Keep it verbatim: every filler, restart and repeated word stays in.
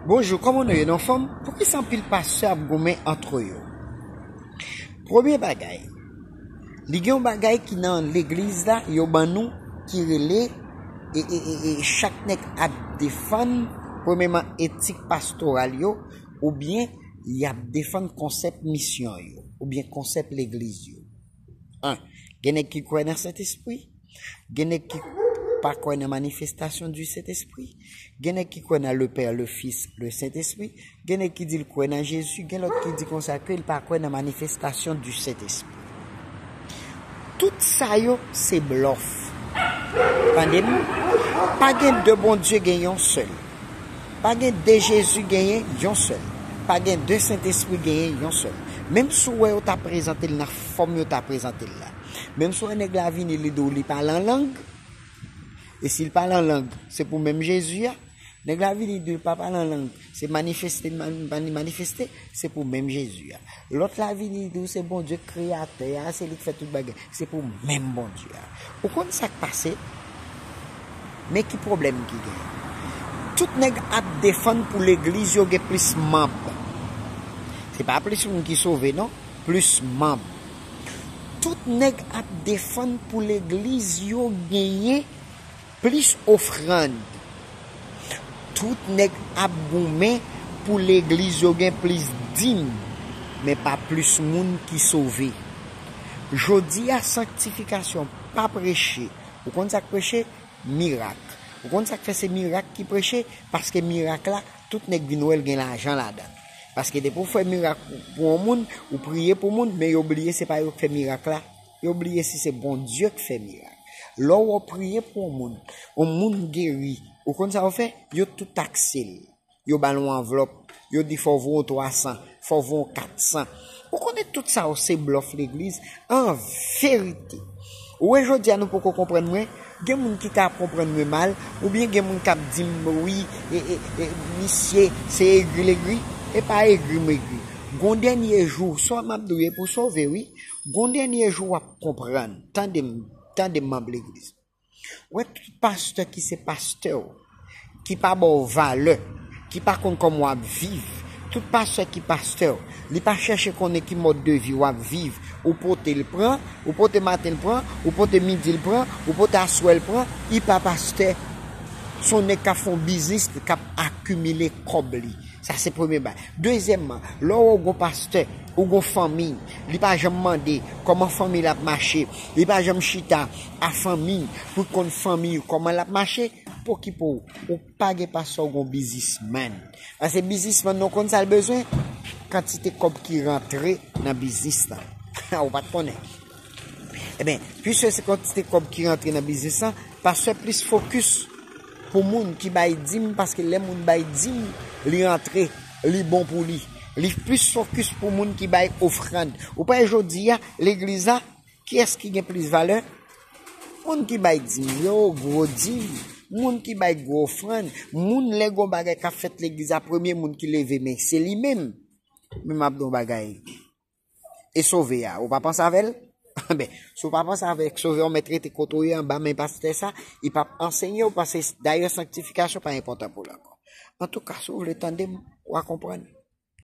Bonjou, kòman nou ye? Nou anfòm? Poukisa anpil pastè ap goumen antre yo? Premye bagay, li gen yon bagay ki nan legliz la, yo ban nou, ki rele, e, e, e, e chak nèg ap defann, premyèman, etik pastoral yo, oubyen y ap defann konsèp misyon yo, oubyen konsèp legliz yo. An, gen nèg ki kwè nan Sentespri, gen nèg ki pa kwè nan manifestasyon di Sentespri, gen nèg ki kwè nan le Père, le Fils, le Sentespri, gen nèg ki di l kwè nan Jezi, gen lòt ki di konsa ke l pa kwè nan manifestasyon di Sentespri. Tout sa yo se blòf. Tande m, pa gen de Bondye, gen yon sèl. Pa gen de Jezi, genyen yon sèl. Pa gen de Sentespri, genyen yon sèl. Menm si w wè yo ta prezante l nan fòm yo ta prezante l la. Menm si w wè nèg la vini, li di w li pale an lang. E si l pale an lang, se pou menm Jezi a. Nèg la vini, di l pa pale an lang, se manifeste, man-, man-, manifeste, se pou menm Jezi a. Lòt la vini, di w se Bondye kreyatè a, se li k fè tout bagay, se pou menm Bondye a. Ou konn sa k pase? Men ki pwoblèm ki genyen. Tout nèg ap defann pou legliz yo gen plis manm. Se pa plis moun ki sove, non, plis manm. Tout nèg ap defann pou legliz yo genyen plis ofrann. Tout nèg ap goumen pou legliz yo gen plis dim, men pa plis moun ki sove. Jodi a, sanktifikasyon pa preche. Ou konn sa k preche? Mirak. Ou konn sa k fè se mirak ki preche? Paske mirak la, tout nèg vin wè l gen lajan ladan l. Paske depi w fè mirak pou, pou yon moun, ou priye pou moun, men yo bliye se pa yo k fè mirak la. Yo bliye si se Bondye k fè mirak. Lè w priye pou yon moun, yon moun geri, ou konn sa yo fè? Yo tou takse l. Yo ba l yon anvlòp, yo di fò w voye yon twa san, fò w voye yon kat san. Ou konnen tout sa yo se blòf legliz, an verite. Ou wè jodi a nou poko konprann mwen, gen moun ki ka ap konprann mwen mal, oubyen gen moun k ap di m, wi, e, e, e, misye, se egri legri, e pa egri m egri. Gon dènye jou, sa m ap di w, e pou sove, wi. Gon dènye jou w ap konprann. Tande m, tande m, manm legliz. Ou wè tout pastè ki se pastè w, ki pa ba w valè, ki pa konn kòman w ap viv, tout pastè ki pastè w, li pa chèche konnen ki mòd de vi w ap viv. Ou pote l pran, ou pote maten l pran, ou pote midi l pran, ou pote aswè l pran, li pa pastè. Se yon nèg k ap fè yon biznis, k ap akimile kòb li. Sa se premye bagay. Dezyèmman, lè w wè w gon pastè, ou gon fanmi, li pa janm mande kòman fanmi l ap mache, li pa janm chita a fanmi pou l konn fanmi kòman l ap mache, pokipo w, ou pa gen pastè, w gon biznismèn. Paske biznismèn nan konn sa l bezwen? Kantite kòb ki rantre nan biznis la. Ou pa t konnen. Ebyen, piske se kantite kòb ki rantre nan biznis la, pastè plis fokis pou moun ki bay dim, paske lè moun bay dim, li rantre, li bon pou li. Li plis fokis pou moun ki bay ofrann. Ou pa wè jodi a, legliz la, kiyès ki gen plis valè? Moun ki bay dim yo, gwo dim, moun ki bay gwo ofrann, moun lè gon bagay k ap fèt legliz la, premye moun ki leve men, se li menm. Men m ap di w yon bagay. E sove a, ou pa panse avè l? Ben, si w pa panse avèk sove a, w mèt rete kote w ye anba men pastè sa, li p ap ansenye w, paske dayè sanktifikasyon pa enpòtan pou l ankò. Antouka, si w vle tande m, w a konprann.